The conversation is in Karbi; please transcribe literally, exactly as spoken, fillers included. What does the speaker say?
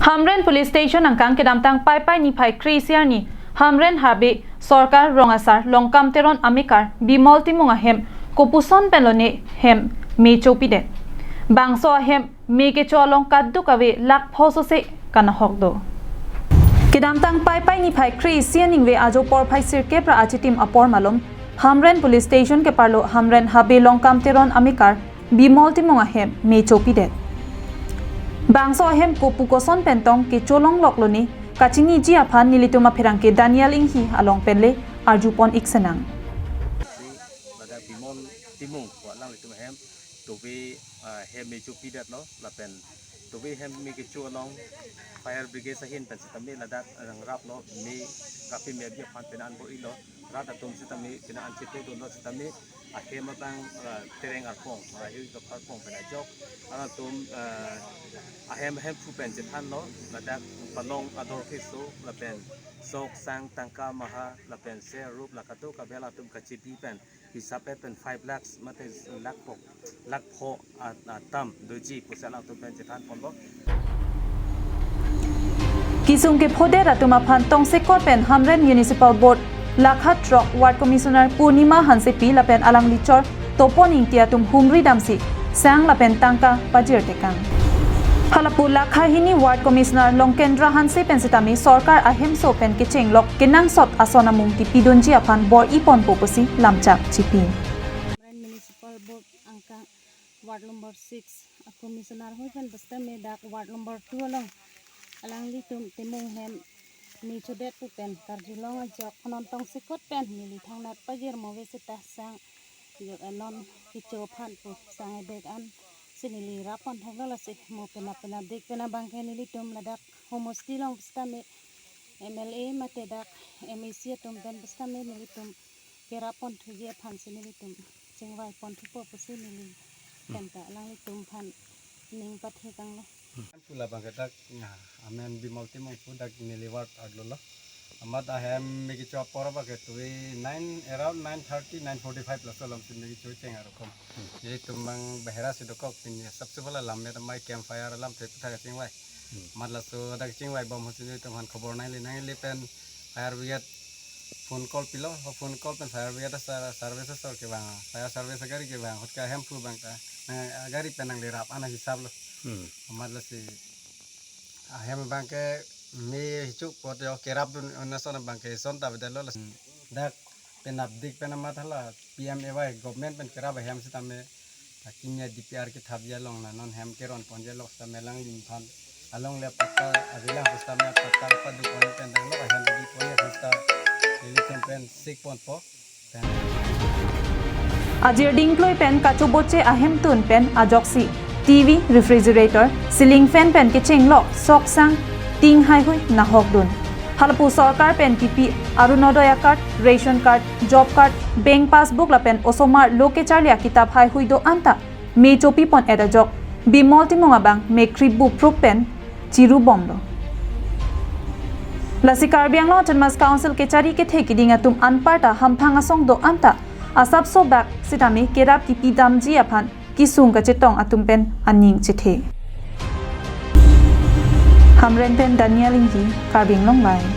Hamren Police Station angkang kedamtang Paipai niphai kre-isi arni Hamren Habe Sorkar Rong Asar Longkam Teron amekar Bimol Timung ahem kopuson pen lone hem me chopidet. Bangso ahem me kecho along kaduk ave lakh pho sose kanahok do. Kedamtang Paipai niphai kre-isi aningve ajo porphai sirkep ra achitim apor malom Hamren Police Station keparlo Hamren Habe Longkam Teron amekar Bimol Timung ahem me chopidet. Bangso ahem kopu koson pen tong kecho longlok lone kachiniji aphan nelitum apherangke Daniel Inghi along penle arjupon ik senang. Ladak Bimol Timung ko alanglitum ahem tobe, ah, hem me chopidetlo lapen tobe hem me kecho along fire brigade ahin pen sitame ladak rangraplo, me kapi me abi aphan pen an bo-ilo, rat atum sitame pen an chethe dunlo sitame ahem abang, ah, tereng arpong, ah, hiu dok arpong pen ajok, ah, atum, ah, ahem hemphu pen chethanlo, ladak palong ador keso lapen sok sang tangka maha lapen ser rup la kaduk ave, latum kachebi pen hisap pen five lakhs mate lakh pho, lakh pho a-, atam doji pusi alangtum pen chethanponlo. Kisung kephodet atum aphan tongsekot pen Hamren Municipal Board Lakha throk Ward Commissioner Purnima Hansepi lapen alangli chor Topon Ingti atum humri damsi sang lapen tangka pajir tekang. Halapu Lakha hini Ward Commissioner Longkendra Hanse pen sitame sorkar ahemso pen kechenglok kenangsot ason amung kipidunji aphan bor-iponpo pusi lamchak chipi. Hamren Municipal Board angkang Ward number six a Commissioner hui pen pusitame dak Ward number two along alanglitum Timung hem me chodet pu pen karjulong ajok non tongsekot pen neli thangnat pajir mo ave seta sang ajok, eh, non kecho aphan pu sang ebek an si neli rappon theklo, lasi mo penap penapdik pen abangke nelitum ladak homosti along pusitame M L A mate dak M A C atum pen pusitame nelitum kerap ponthuji aphan si nelitum chingvai ponthupo pusi neli pen ta alanglitum aphan ning pathe tanglo. Pu labangke dak, ya, amen Bimol Timung pu, dak neli ward arlo lo. Amat ahem me kecho apor abangke tui nine, around nine thirty, nine forty-five laso alam si me kecho cheng arokom. Nelitum abang bahera si dokok, pini sabse pala lam me tamai campfire alam the puthak kachingvai. Amat laso dak chingvai bom pusi nelitum aphan khobor nangle, nangle pen fire brigade phone call pilo, phone call pen fire brigade sa-, service asor kevang, fire service agari kevang, ahut ke ahemphu abang ta, nang agari pen nangle rap ana hisap lo. Hmm. Amat lasi ahem abangke me hichuk pot yo kerap dun, na son abangke son ta bedetlo, lasi dak penapdik pen amat hala P M A Y government pen kerap ahem sitame, akimia D P R kethapji along na non hem keron ponji along sitame alangliphan along le pakka avela pusitame pakka padu pon pen danglo, ahem di pon pusita nelitum pen sik ponpo. Ajir dingkloi pen kachoboche ahemtun pen ajoksi T V, refrigerator, ceiling fan pen kechenglok sok sang ting haihui nahokdun. Halapu sorkar pen kipi Arunodoi a-card, ration card, job card, bank passbook lapen osomar lo kecharli akitap haihui do-an ta me chopipon-et ajok Bimol Timung abang me krip buprup pen chirubomlo. Lasi Karbi Anglong Autonomous Council kechari kethe kiding atum anparta hamphang asong do-an ta asapso bak sitame kerap kipidamji aphan kisung kachetong atum pen aning chethe. Hamren pen Daniel Inghi, Karbi Anglong Live.